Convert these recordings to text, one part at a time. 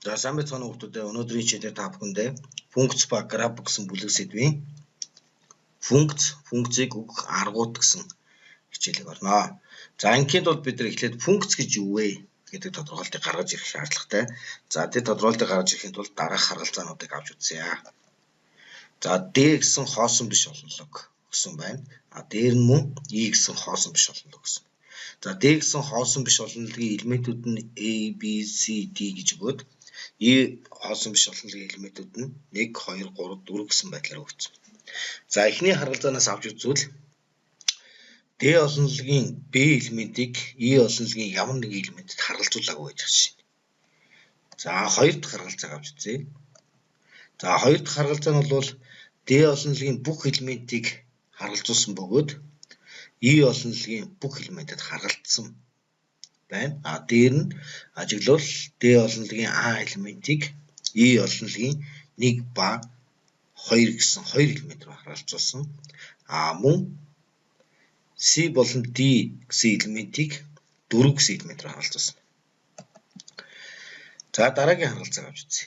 За сайн байцгаана уу хүмүүстээ. Өнөөдрийн хичээлээр та бүхэндээ функц ба граф гэсэн бүлэг сэдвийн функц, функцийг өгөх аргууд гэсэн хичээлийг орно. За ингийн тулд бид нар эхлээд функц гэж юу вэ гэдэг тодорхойлолтыг гаргаж ирэх шаардлагатай. За тэр тодорхойлолтыг гаргаж ирэхийн тулд дараах харгалзаануудыг авч үзье. За D гэсэн хоосон биш олонлог гэсэн байна. А дээр нь мөн E гэсэн хоосон биш олонлог гэсэн. За D гэсэн хоосон биш олонлогийн элементүүд нь A, B, C, D гэж өгөөд E хоосон биш олонлогийн элементүүд нь 1, 2, 3, 4 гэсэн байдлаар өгсөн. За эхний харгалзаанаас авч үзвэл D олонлогийн B элементийг E олонлогийн ямар нэгэн элементэд харгалзуулаагүй гэж байна. За хоёр дахь харгалзааг авч үзье. За хоёр дахь харгалзаа нь бол D олонлогийн бүх элементийг харгалзуулсан бөгөөд E олонлогийн бүх элементэд харгалцсан байна. А дээр нь ажиглавал D олонлогийн A элементийг E олонлогийн 1 ба 2 гэсэн хоёр элемент рүү харгалзуулсан. А мөн C болон D гэсэн элементийг 4 гэсэн элемент рүү харгалзуулсан. За дараагийн харгалзааг авч үзье.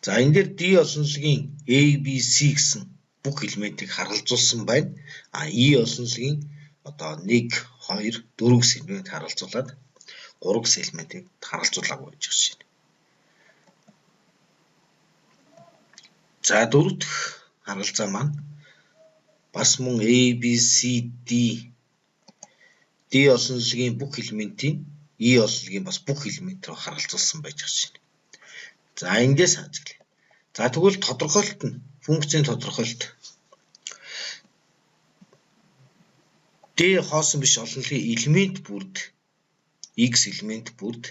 За энэ дээр D олонлогийн A, B, C гэсэн бүх элементийг харгалзуулсан байна. А E олонлогийн одоо 1, 2, 4 гэсэн элемент харгалзуулаад 3 гэсэн элементийг харгалзуулаагүй гэж байна. За дөрөв дэх харгалзаа маань бас мөн A, B, C, D D олонлогийн бүх элементийн E олонлогийн бас бүх элемент рүү харгалзуулсан байж байна. За эндээс ажиглая. За тэгвэл тодорхойлолт нь функцийн тодорхойлолт D хоосон биш олонлогийн элемент бүрд X элемент бүрд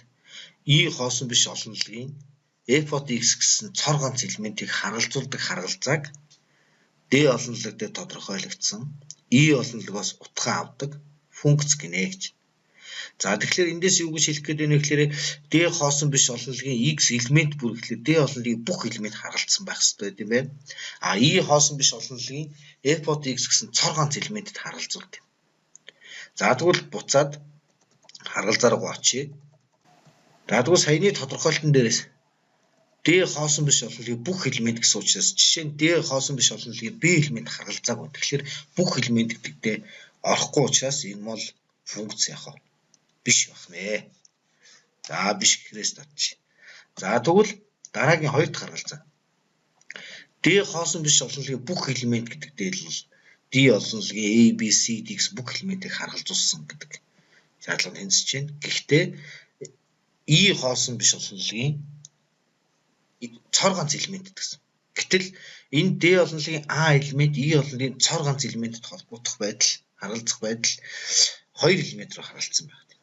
E хоосон биш олонлогийн F от X гэсэн цор ганц элементийг харгалзуулдаг харгалзааг D олонлог дээр тодорхойлогдсон E олонлогоос утгаа авдаг функц гинэ гэж. За тэгэхээр эндээс юу гэж хэлэх гээд байна вэ гэхээр D хоосон биш олонлогийн X элемент бүр гэхлээр D олонлогийн бүх элемент харгалцсан байх хэрэгтэй юм байна. А E хоосон биш олонлогийн F от X гэсэн цор ганц элементэд харгалзуулдаг. За тэгвэл буцаад харгалзаа руу очие. За тэгвэл саяны тодорхойлолтын дээрээс D хоосон биш олонлогийн бүх элемент гэсэн учраас жишээ нь D хоосон биш олонлогийн B элемент харгалзаагүй. Тэгэхээр бүх элемент гэдэгтээ орохгүй учраас энэ бол функц яг биш байх нэ. За биш гэхээс татчих. За тэгвэл дараагийн хоёр дахь харгалзаа. D хоосон биш олонлогийн бүх элемент гэдэг дээр л D олонлогийн A, B, C, D гэсэн бүх элементийг харгалзуулсан гэдэг шаардлага тэнцэж байна. Гэхдээ E хоосон биш олонлогийн цор ганц элемент гэсэн. Гэтэл энэ D олонлогийн A элемент E олонлогийн цор ганц элементэд холбогдох байдал, харгалзах байдал хоёр элемент рүү харгалцсан байна.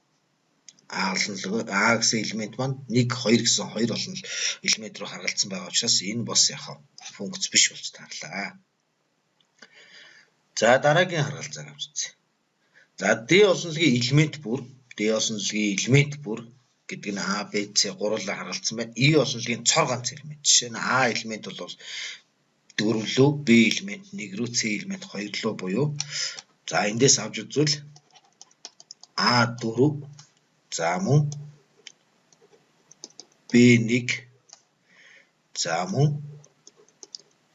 А олонлог А гэсэн элемент маань 1 2 гэсэн хоёр олон элемент рүү харгалцсан байгаа учраас энэ бас яг функц биш болж таарлаа. За дараагийн харгалзааг авч үзье. За D олонлогийн элемент бүр, D олонлогийн элемент бүр гэдэг нь A, B, C гурлаа харгалцсан байна. E олонлогийн цор ганц элемент. Жишээ нь A элемент бол 4 лөө, B элемент 1 рүү, C элемент 2 лөө буюу за эндээс авч үзвэл A4 за мөн B1 за мөн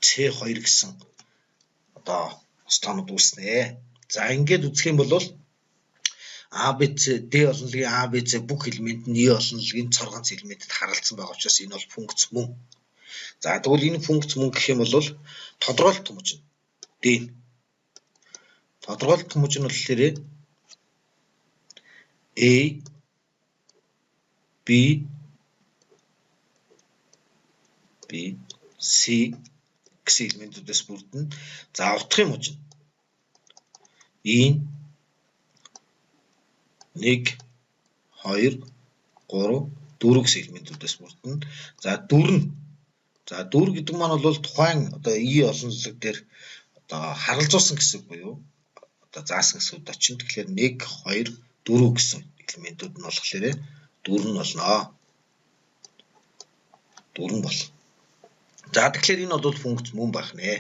C2 гэсэн одоо тоонууд үүснэ. За ингээд үзэх юм бол A, B, C, D олонлогийн A, B, C бүх элемент нь E олонлогийн цор ганц элементэд харгалцсан байгаа учраас энэ бол функц мөн. За тэгвэл энэ функц мөн гэх юм бол тодорхойлолт төмөж нь D. Тодорхойлолт төмөж нь болохоор A, B, B, C гэсэн элементүүдээс бүрдэнэ. За утгын муж нь энэ 1 2 3 4 гэсэн элементүүдээс бүрдэнэ. За 4 нь за 4 гэдэг маань бол тухайн одоо E олонлог дээр одоо харгалзуулсан хэсэг буюу одоо заасан хэсгүүд очино. Тэгэхээр 1 2 4 гэсэн элементүүд нь болохоор 4 нь болно. 4 бол. За тэгэхээр энэ бол функц мөн байх нэ.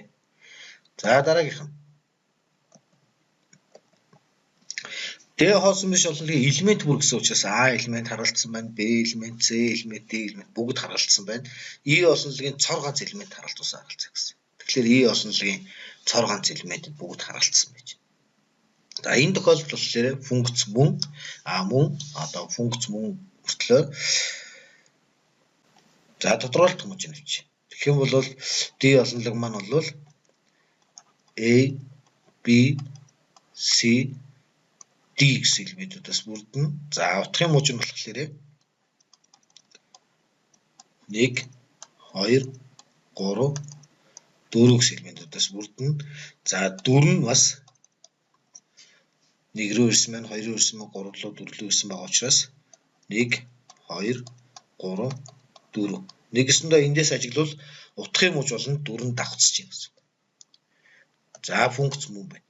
За дараагийнх нь D D хоосон биш олонлогийн элемент бүр гэсэн учраас А элемент харгалцсан байна, Б элемент, С элемент, Д элемент бүгд харгалцсан байна. E олонлогийн цор ганц элемент харгалзуулсан харгалзаа гэсэн. Тэгэхээр E олонлогийн цор ганц элементэд бүгд харгалцсан байж байна. За энэ тохиолдолд болохоор функц мөн мөн одоо функц мөн мөртлөө за тодорхойлолт хүмүүс юм чи. Тэгэх юм бол D олонлог маань бол A B C D гэсэн элементүүдээс бүрдэнэ. За утгын мууч нь болохоор 1 2 3 4 гэсэн элементүүдээс бүрдэнэ. За 4 нь бас 1 рүү ирсэн байна, 2 рүү ирсэн байна, 3 руу 4 рүү ирсэн байгаа учраас 1 2 3 4. Нэгэсэндээ эндээс ажиглавал утгын мууч болон 4 нь давхцаж байна гэсэн үг. За функц мөн байна.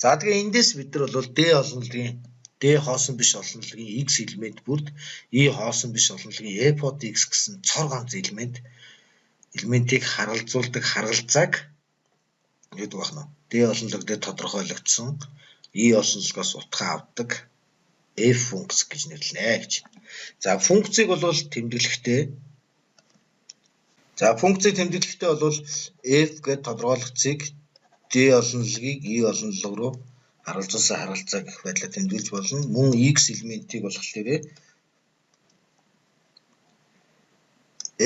За тэгээ эндээс бид нар бол D олонлогийн D хоосон биш олонлогийн X элемент бүрд E хоосон биш олонлогийн F од X гэсэн цор ганц элементийг харгалзуулдаг харгалзааг гэдэг байна. D олонлог дээр тодорхойлогдсон E олонлогоос утгаа авдаг F функц гэж нэрлэнэ гэж. За функцийг бол тэмдэглэхдээ бол F гээд тодорхойлогдсыг D олонлогийг E олонлог руу харгалзуулсан харгалзаа гэх байдлаар тэмдэглэж болно. Мөн X элементийг болохоор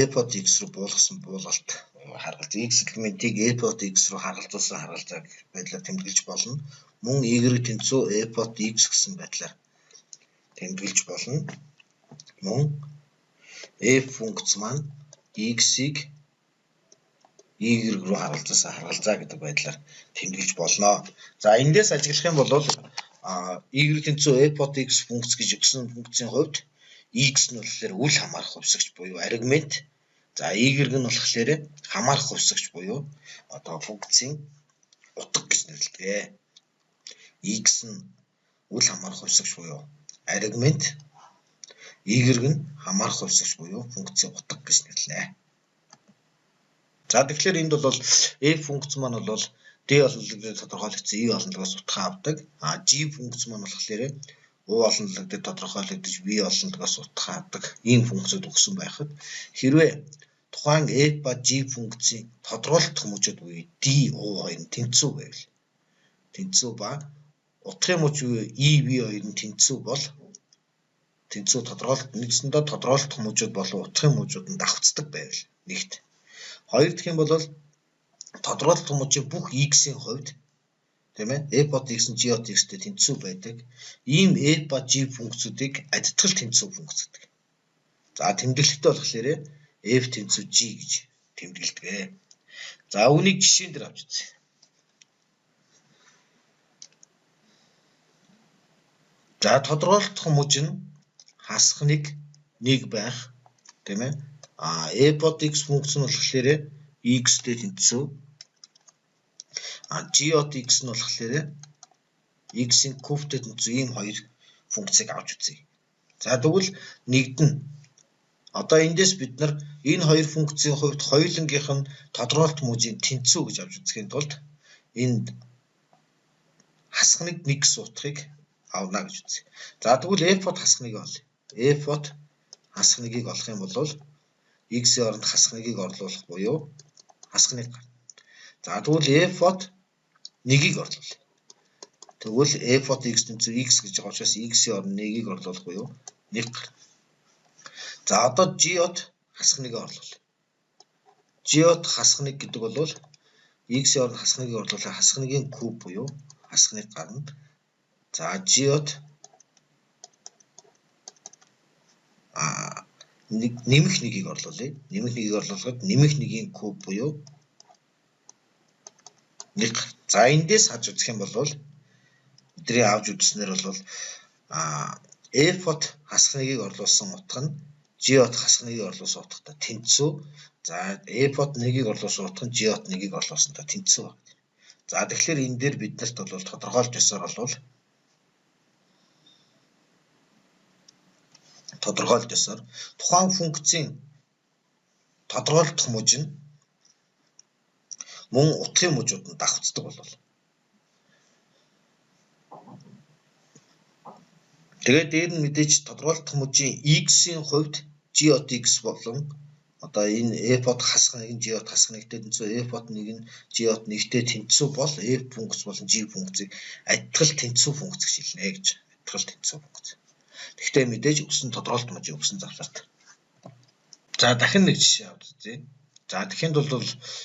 F од X руу буулгасан буулгалт харгалзаа. X элементийг F од X руу харгалзуулсан харгалзаа гэх байдлаар тэмдэглэж болно. Мөн Y тэнцүү F од X гэсэн байдлаар тэмдэглэж болно. Мөн F функц маань X-ийг Y руу харгалзуулсан харгалзаа гэдэг байдлаар тэмдэглэж болно. За эндээс ажиглах юм бол Y тэнцүү F од X функц гэж өгсөн функцийн хувьд X нь болохоор үл хамаарах хувьсагч буюу аргумент. За Y нь болохоор хамаарах хувьсагч буюу одоо функцийн утга гэж нэрлэдэг. X нь үл хамаарах хувьсагч буюу аргумент, Y нь хамаарах хувьсагч буюу функцийн утга гэж нэрлэнэ. За тэгэхээр энд бол F функц маань бол D олонлог дээр тодорхойлогдсон E олонлогоос утгаа авдаг. А G функц маань болохоор U олонлог дээр тодорхойлогдож V олонлогоос утгаа авдаг ийм функцүүд өгсөн байхад хэрвээ тухайн F ба G функцийн тодорхойлолт мөчүүд буюу D U хоёр нь тэнцүү байвал тэнцүү ба утгын мөч буюу E V хоёр нь тэнцүү бол тэнцүү тодорхойлолт нэгсэндээ тодорхойлолт мөчүүд болон утгын мөчүүд нь давхцдаг байвал нэгт. Хоёр дахь юм бол тодорхойлолт мөчийн бүх x-ийн хувьд тийм ээ f од x нь g од x-тэй тэнцүү байдаг. Ийм f ба g функцүүдийг адитгал тэнцүү функц гэдэг. За тэмдэглэхдээ болохоор f тэнцүү g гэж тэмдэглэдэг. За үүнийг жишээн дээр авч үзье. За тодорхойлолт мөч нь хасах 1 1 байх тийм ээ. А f од x функц нь болохоор x-тэй тэнцүү. А g од x нь болохоор x-ийн кубтэй тэнцүү ийм хоёр функцийг авч үзье. За тэгвэл нэгд нь одоо эндээс бид нар энэ хоёр функцийн хувьд хоёулангийнх нь тодорхойлолт мөжийн тэнцүү гэж авч үзэхийн тулд энд хасах 1 1 гэсэн утгыг авна гэж үзье. За тэгвэл f од хасах 1-ийг олъё. F од хасах 1-ийг олох юм бол x-ийн оронд хасах 1-ийг орлуулах буюу хасах 1 гарна. За тэгвэл f од 1-ийг орлуулъя. Тэгвэл f од x тэнцүү x гэж байгаа учраас x-ийн оронд 1-ийг орлуулах буюу 1 гарна. За одоо g од хасах 1-ийг орлуулъя. G од хасах 1 гэдэг бол x-ийн оронд хасах 1-ийг орлуулах хасах 1-ийн куб буюу хасах 1 гарна. За g од нэмэх 1-ийг орлуулъя. Нэмэх 1-ийг орлуулахад нэмэх 1-ийн куб буюу 1. За эндээс хаж үзэх юм бол бидний авч үзснээр бол f од хасах 1-ийг орлуулсан утга нь g од хасах 1-ийг орлуулсан утгатай тэнцүү. За f од 1-ийг орлуулсан утга нь g од 1-ийг орлуулсантай тэнцүү байна. За тэгэхээр энэ дээр биднэрт бол тодорхойлж ёсоор бол тодорхойлт ёсоор тухайн функцийн тодорхойлох мөж нь мөн утгын мөжүүд нь давхцдаг болвол Тэгээд дээр нь мэдээж тодорхойлолт мужийн x-ийн хувьд g от x болон одоо энэ f от хасах нэг нь g от хасах нэгтэй тэнцүү, f от нэг нь g от нэгтэй тэнцүү бол f функц болон g функцийг адилхан тэнцүү функц гэж хэлнэ гэж. Адилхан тэнцүү функц. Гэхдээ мэдээж өгсөн тодорхойлолт мужийн өгсөн завсарт. За дахин нэг жишээ авч үзье. За тэгэхэд бол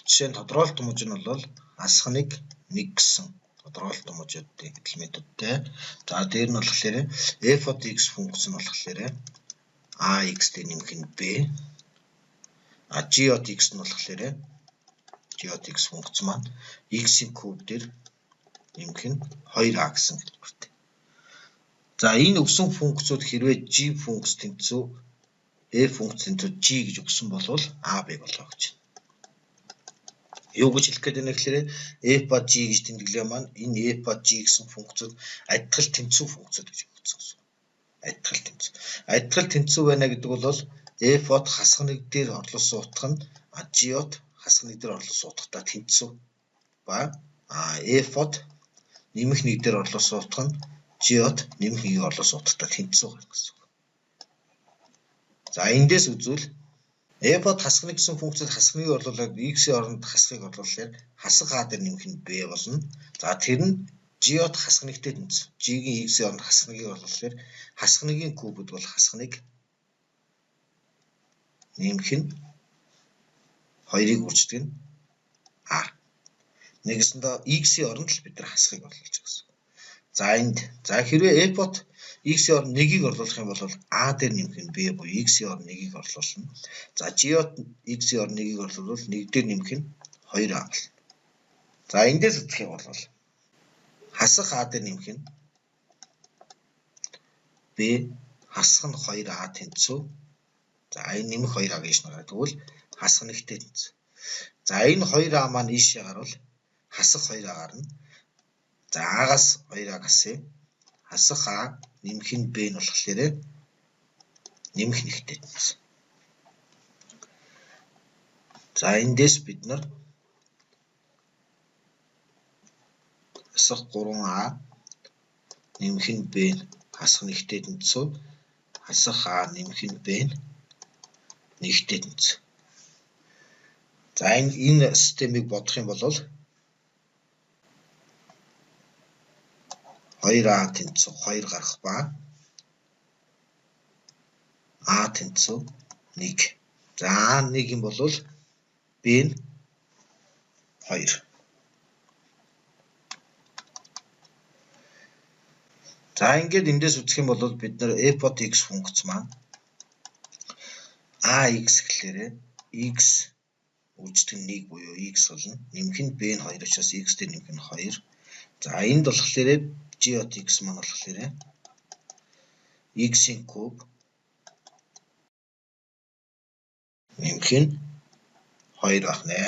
жишээ нь тодорхойлолт муж нь бол хасах нэг нэг гэсэн тодорхойлолт мужуудын элементүүдтэй. За дээр нь болохоор f от x функц нь болохоор ax дээр нэмэх нь b. А g от x нь болохоор g от x функц маань x-ийн куб дээр нэмэх нь 2a гэсэн хэлбэртэй. За энэ өгсөн функцүүд хэрвээ g функц тэнцүү f функц тэнцүү g гэж өгсөн бол a b болоо гэж. Юу гэж хэлэх гээд байна гэхээр f ба g гэж тэмдэглээ маань энэ f ба g гэсэн функцүүд адилхан тэнцүү функцүүд гэж өгсөн гэсэн. Адилхан тэнцүү. Адилхан тэнцүү байна гэдэг бол f от хасах нэг дээр орлуулсан утга нь g от хасах нэг дээр орлуулсан утгатай тэнцүү ба f от нэмэх нэг дээр орлуулсан утга нь g от нэмэх нэгийг орлуулсан утгатай тэнцүү гарна гэсэн үг. За эндээс үзвэл f от хасах нэг гэсэн функцэд хасах нэгийг орлуулад x-ийн оронд хасахыг орлуулахаар хасах a дээр нэмэх нь b болно. За тэр нь g от хасах нэгтэй тэнцүү. G-ийн x-ийн оронд хасах нэгийг орлуулахаар хасах нэгийн кубд бол хасах нэг нэмэх нь 2-ыг үрждэг нь a. Нэгэсэндээ x-ийн оронд л бид нар хасахыг орлуулж байгаа гэсэн. За энд за хэрвээ f от x-ийн оронд 1-ийг орлуулах юм бол a дээр нэмэх нь b буюу x-ийн оронд 1-ийг орлуулна. За g от x-ийн оронд 1-ийг орлуулвал 1 дээр нэмэх нь 2a болно. За эндээс үзэх юм бол хасах a дээр нэмэх нь b хасах нь 2a тэнцүү. За энэ нэмэх 2a гэж гараад тэгвэл хасах нэгтэй тэнцүү. За энэ 2a маань ийшээ гарвал хасах 2a гарна. За а-гаас 2a гасъя. Хасах а нэмэх нь b нь болохоор нэмэх нэгтэй тэнцүү. За эндээс бид нар хасах 3a нэмэх нь b нь хасах нэгтэй тэнцүү. Хасах а нэмэх нь b нь нэгтэй тэнцүү. За энэ системийг бодох юм бол 2a тэнцүү 2 гарах ба a тэнцүү 1. За a 1 юм бол b нь 2. За ингээд эндээс үзэх юм бол бид нар f от x функц маань ax гэхлээрэ x үрждэг нь 1 буюу x болно. Нэмэх нь b нь 2 учраас x дээр нэмэх нь 2. За энд болохоор g от x маань болохоор x-ийн куб нэмэх нь 2 байх нэ.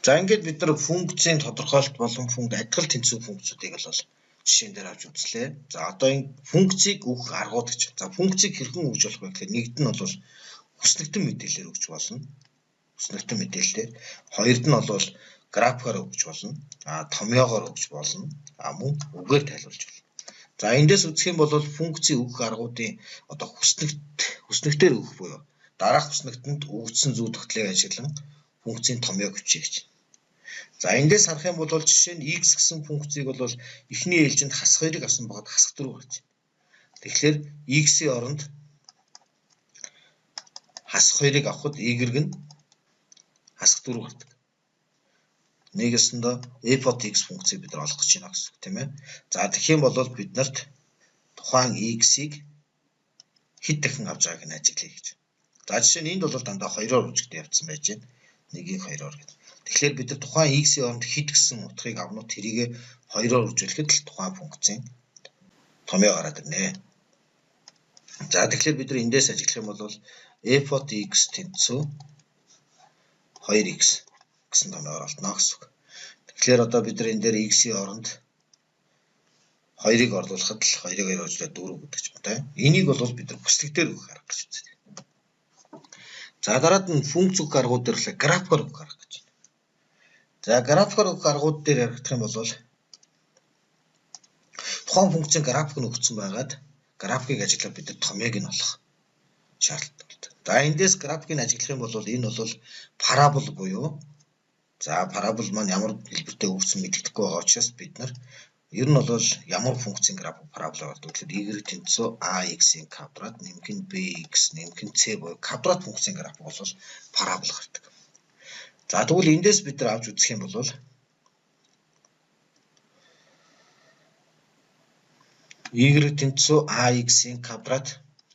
За ингээд бид нар функцийн тодорхойлолт болон функц адилхан тэнцүү функцүүдийг бол жишээн дээр авч үзлээ. За одоо энэ функцийг өгөх аргууд гэж. За функцийг хэрхэн өгж болох вэ гэхээр нэгд нь бол хүснэгтэн мэдээлэлээр өгч болно. Хүснэгтэн мэдээлэлээр. Хоёрд нь бол графикаар өгч болно. А томьёогоор өгч болно. А мөн үгээр тайлбарлаж болно. За эндээс үзэх юм бол функцийг өгөх аргуудын одоо хүснэгтээр өгөх буюу дараах хүснэгтэнд өгөгдсөн зүй тогтлыг ашиглан функцийн томьёог өгчээ гэж. За эндээс харах юм бол жишээ нь x гэсэн функцийг бол эхний ээлжинд хасах 2-ыг авсан байгаад хасах 4 гарч байна. Тэгэхээр x-ийн оронд хасах 2-ыг авахад y нь хасах 4 гардаг. Нэгэсэндээ f от x функцийг бид нар олох гэж байна гэсэн үг тийм ээ. За тэгэх юм бол бид нарт тухайн x-ийг хэд дахин авч байгааг нь ажиглая гэж. За жишээ нь энд бол дандаа 2-оор үржигдэн явцсан байж байна. 1-ийг 2-оор гэдэг. Тэгэхээр бид нар тухайн x-ийн оронд хэд гэсэн утгыг авна уу тэрийг 2-оор үржүүлэхэд л тухайн функцийн томьёо гараад ирнэ. За тэгэхээр бид нар эндээс ажиглах юм бол f от x тэнцүү 2x гэсэн томьёогоор олдно гэсэн үг. Тэгэхээр одоо бид нар энэ дээр x-ийн оронд 2-ыг орлуулахад л 2-ыг 2 үржүүлээд 4 гэдэг ч юм уу. Энийг бол бид нар хүслэгтээр өгөх арга гэж үздэг. За дараад нь функц өгөх аргууд дээр л графикаар өгөх арга гэж байна. За графикаар өгөх аргууд дээр яригдах юм бол Тухайн функцийн график нь өгсөн байгаад графикийг ажиглаад бид нар томьёог нь олох шаардлагатай болдог. За эндээс графикийг ажиглах юм бол энэ бол парабол буюу за парабол маань ямар хэлбэртэй үүссэн мэдэгдэхгүй байгаа учраас бид нар ер нь бол ямар функцийн график парабол гардаг гэхээр y тэнцүү ax-ийн квадрат нэмэх нь bx нэмэх нь c буюу квадрат функцийн график бол парабол гардаг. За тэгвэл эндээс бид нар авч үзэх юм бол y тэнцүү ax-ийн квадрат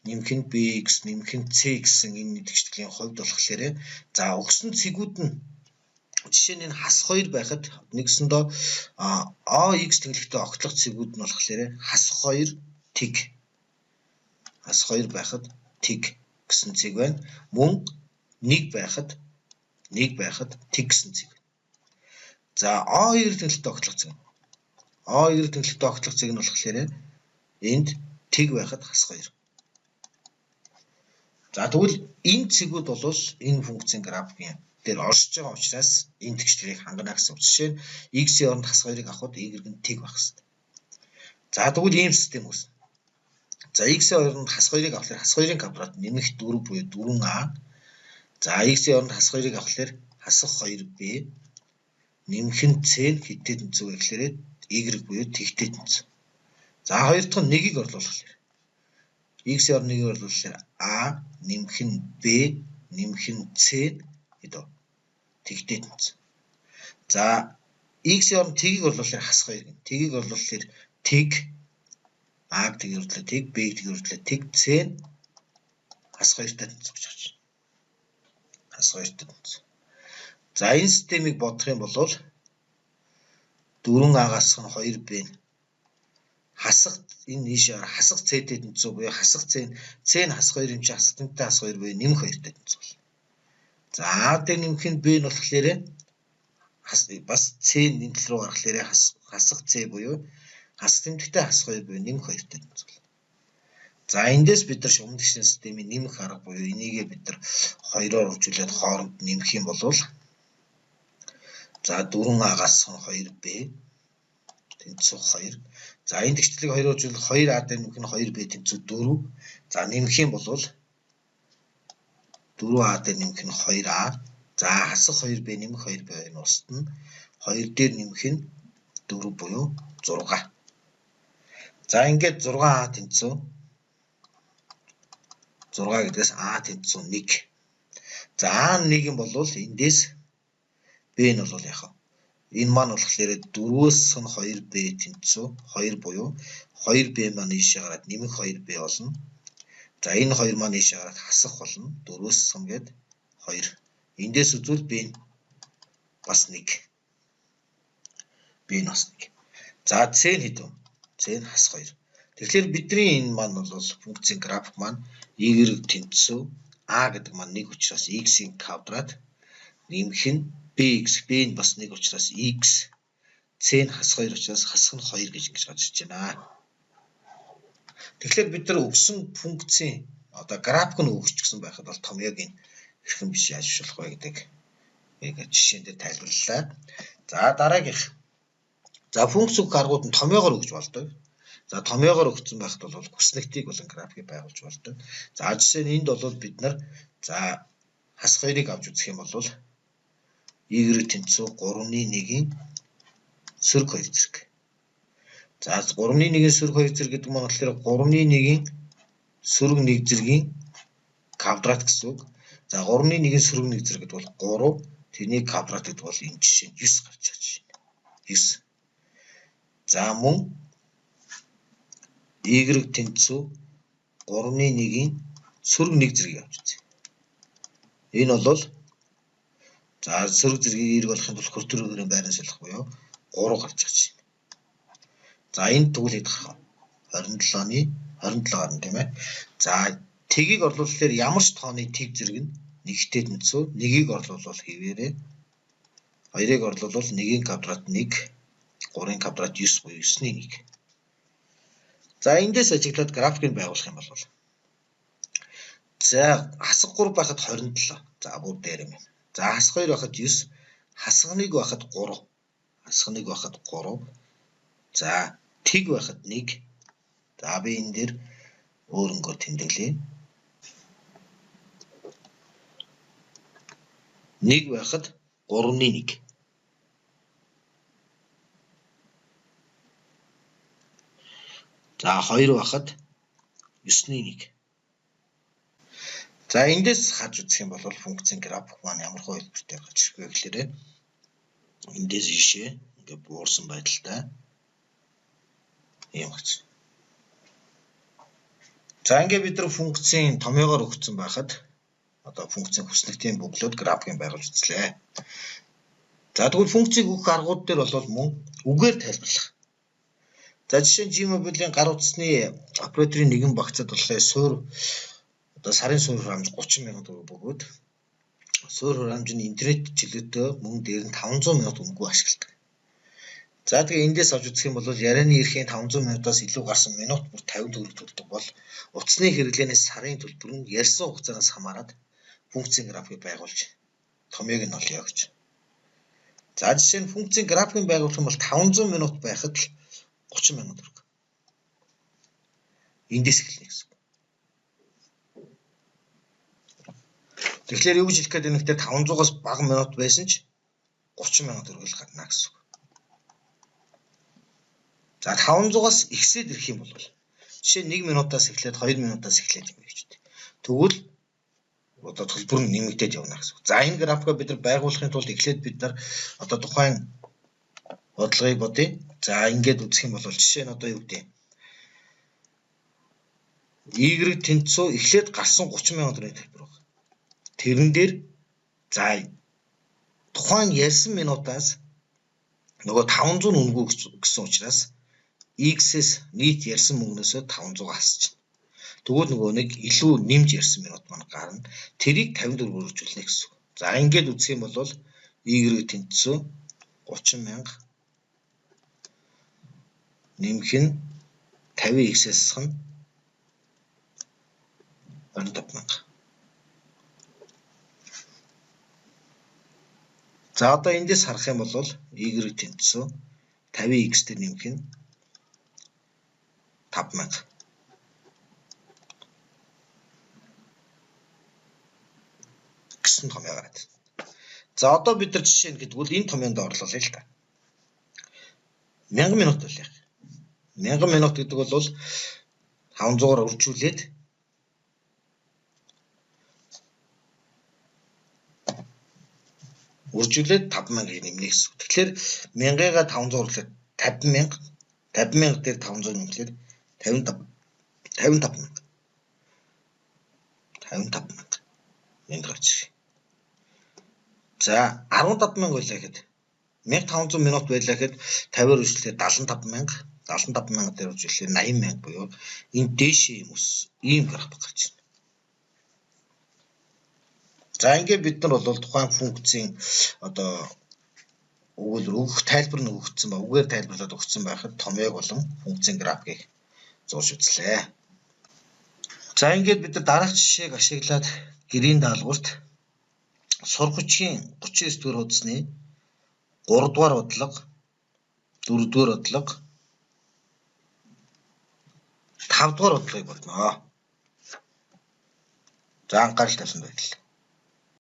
нэмэх нь bx нэмэх нь c гэсэн энэ нэгтгэлийн хувьд болохоор за өгсөн цэгүүд нь жишээ нь энэ хас 2 байхад нэгсэндээ ax тэнхлэгтэй огтлох цэгүүд нь болохоор хас 2 тэг хас 2 байхад тэг гэсэн цэг байна. Мөн 1 байхад 1 байхад тэг гэсэн цэг байна. За a2 тэнхлэгтэй огтлох цэг. A2 тэнхлэгтэй огтлох цэг нь болохоор энд тэг байхад хас 2. За тэгвэл энэ цэгүүд бол энэ функцийн графикийн дээр оршиж байгаа учраас энэ тэгшлэрийг хангана гэсэн үг. Жишээ нь x-ийн оронд хас 2-ыг авахад y нь тэг байх хэрэгтэй. За тэгвэл ийм систем үүснэ. За x-ийн оронд хас 2-ыг авахлаар хас 2-ын квадрат нэмэх 4 буюу 4a. За x-ийн оронд хас 2-ыг авахлаар хасах 2b нэмэх нь c нь хэдтэй тэнцүү вэ гэхээр y буюу тэгтэй тэнцүү. За хоёр дахь нь 1-ийг орлуулахлаар x-ийн оронд 1-ийг орлуулахлаар a нэмэх нь b нэмэх нь c хэд вэ? Тэгтэй тэнцүү. За x-ийн оронд тэгийг орлуулахлаар хас 2 гин. Тэгийг орлуулахлаар тэг а-г тэгийг орлуулахлаар тэг, b-г тэгийг орлуулахлаар тэг, c нь хас 2-тай тэнцүү гэж гарч байна. Хас 2-тай тэнцүү. За энэ системийг бодох юм бол 4а-гаас нь 2b нь хасах энэ нийшээ хасах c-тэй тэнцүү буюу хасах c нь c нь хас 2 юм чи хасах тэнтэй хас 2 буюу нэмэх 2-тай тэнцүү болно. За а дээр нэмэх нь b нь болохоор бас c нь энэ тал руу гаргахлаарэ хасах c буюу хасах тэмдэгтэй хас 2 буюу нэмэх 2-тай тэнцүү болно. За эндээс бид нар шугам тэгшний системийн нэмэх арга буюу энийгээ бид нар 2-оор үржүүлээд хооронд нэмэх юм бол за 4а-гаас 2b тэнцүү 2. За энэ тэгшлийг 2-оор үржүүлэх 2а дээр нэмэх нь 2b тэнцүү 4. За нэмэх юм бол 4а дээр нэмэх нь 2а. За хасах 2b нэмэх 2b нь устна. 2 дээр нэмэх нь 4 буюу 6. За ингээд 6а тэнцүү 6 гэдгээс а тэнцүү 1. За а нь 1 юм бол эндээс b нь бол яах вэ? Энэ маань болохоор 4-өөс нь 2b тэнцүү 2 буюу 2b маань ийшээ гараад нэмэх 2b болно. За энэ хоёр маань ийшээ гараад хасах болно. 4-өөс сум гээд 2. Эндээс үзвэл b нь бас 1. B нь бас 1. За c нь хэд вэ? C нь хас 2. Тэгэхээр бидний энэ маань бол функцийн график маань y тэнцүү a гэдэг маань 1 учраас x-ийн квадрат нэмэх нь bx, b нь бас 1 учраас x, c нь хас 2 учраас хасах нь 2 гэж ингэж гарч ирж байна. Тэгэхээр бид нар өгсөн функцийн одоо график нь өгчихсөн байхад бол томьёог нь хэрхэн биш яаж болох вэ гэдэг яг жишээн дээр тайлбарлалаа. За дараагийнх. За функц өгөх аргууд нь томьёогоор өгч болдог. За томьёогоор өгсөн байхад бол хүснэгтийг болон графикийг байгуулж болдог. За жишээ нь энд бол бид нар за хас 2-ыг авч үзэх юм бол y тэнцүү 3-ны 1-ийн сөрөг 2 зэрэг. За 3-ны 1-ийн сөрөг 2 зэрэг гэдэг маань болохоор 3-ны 1-ийн сөрөг 1 зэргийн квадрат гэсэн үг. За 3-ны 1-ийн сөрөг 1 зэрэг гэдэг бол 3, тэрний квадрат гэдэг бол энэ жишээ нь 9 гарч байгаа жишээ. 9. За мөн y тэнцүү 3-ны 1-ийн сөрөг 1 зэргийг авч үзье. Энэ бол за сөрөг зэргийг эерэг болохын тулд хөртөрөөрийн байран солих буюу 3 гарч байгаа жишээ. За энэ тэгвэл хэд гарах вэ? 27-ны 27 гарна тийм ээ. За тэгийг орлуулахлаар ямар ч тооны тэг зэрэг нь нэгтэй тэнцүү. Нэгийг орлуулвал хэвээрээ. Хоёрыг орлуулвал 1-ийн квадрат 1, 3-ын квадрат 9 буюу 9-ний 1. За эндээс ажиглаад графикийг байгуулах юм бол за хасах 3 байхад 27. За бүр дээр юм байна. За хасах 2 байхад 9, хасах 1 байхад 3. Хасах 1 байхад 3. За Тэг байхад 1. За би энэ дээр өөр өнгөөр тэмдэглэе. 1 байхад 3-ны 1. За 2 байхад 9-ны 1. За эндээс харж үзэх юм бол функцийн график маань ямар хэлбэртэй гарч ирэх вэ гэхээр эндээс ийшээ ингээ буурсан байдалтай ийм гарч. За ингээ бид нар функцийн томьёогоор өгсөн байхад одоо функцийн хүснэгтийн бөглөөд графикийг байгуулж үзлээ. За тэгвэл функцийг өгөх аргууд дээр бол мөн үгээр тайлбарлах. За жишээ нь Gmobile-ийн гар утасны операторын нэгэн багцад болохоор суур одоо сарын суур хураамж 30,000 төгрөг бөгөөд суур хураамж нь интернет чөлөөтэй мөн дээр нь 500 минут үнэгүй ашигладаг. За тэгээ эндээс авч үзэх юм бол ярианы эрхийн 500 минутаас илүү гарсан минут бүр 50 төгрөг төлдөг бол утасны хэрэглээнээс сарын төлбөр нь ярьсан хугацаанаас хамаарат функцийн графикийг байгуулж томьёог нь олъё гэж. За жишээ нь функцийн графикийг байгуулах юм бол 500 минут байхад л 30,000 төгрөг. Эндээс эхэлнэ гэсэн. Тэгэхээр юу гэж хэлэх гээд байна гэхээр 500-аас бага минут байсан ч 30,000 төгрөг л гарна гэсэн үг. За 500-аас ихсээд ирэх юм бол жишээ нь 1 минутаас эхлээд 2 минутаас эхлээд юм гэж үү. Тэгвэл одоо төлбөр нь нэмэгдээд явна гэсэн үг. За энэ графикаа бид нар байгуулахын тулд эхлээд бид нар одоо тухайн бодлогыг бодъё. За ингээд үзэх юм бол жишээ нь одоо юу гэдэг Y тэнцүү эхлээд гарсан 30,000 төгрөгийн төлбөр байна. Тэрэн дээр за тухайн ярьсан минутаас нөгөө 500 үнэгүй гэсэн учраас X-ээс нийт ярьсан мөнгнөөсөө 500 хасчихна. Тэгвэл нөгөө нэг илүү нэмж ярьсан минут маань гарна. Тэрийг 54-өр үржүүлнэ гэсэн үг. За ингээд үзэх юм бол Y тэнцүү 30,000 нэмэх нь 50x-ээс хасах нь 25,000. За одоо эндээс харах юм бол Y тэнцүү 50x дээр нэмэх нь 5,000. Гэсэн томьёо гараад. За одоо бид нар жишээ нь гэдэг бол энэ томьёонд орлуулъя л та. 1000 минут байлаа. 1000 минут гэдэг бол 500-аар үржүүлээд 5,000-ыг нэмнэ гэсэн үг. Тэгэхээр 1000-ыг 500 үржүүлээд 50,000, 50,000 дээр 500 нэмэхлээр 55,000. 55,000 энд гарч ирэх. За 15,000 байлаа гэхэд 1500 минут байлаа гэхэд 50-аар үржүүлэхээр 75,000, 75,000 дээр үржүүлэхээр 80,000 буюу энэ дээшээ юм ус ийм график гарч ирнэ. За ингээд бид нар бол тухайн функцийн одоо өгүүлбэр өгөх тайлбар нь өгөгдсөн ба үгээр тайлбарлаад өгсөн байхад томьёог болон функцийн графикийг зурж үзлээ. За ингээд бид нар дараах жишээг ашиглаад гэрийн даалгаварт сургуулийн 39 дугаар хуудасны 3 дугаар бодлого, 4 дугаар бодлого, 5 дугаар бодлогыг бодно. За анхаарал тавьсанд баярлалаа.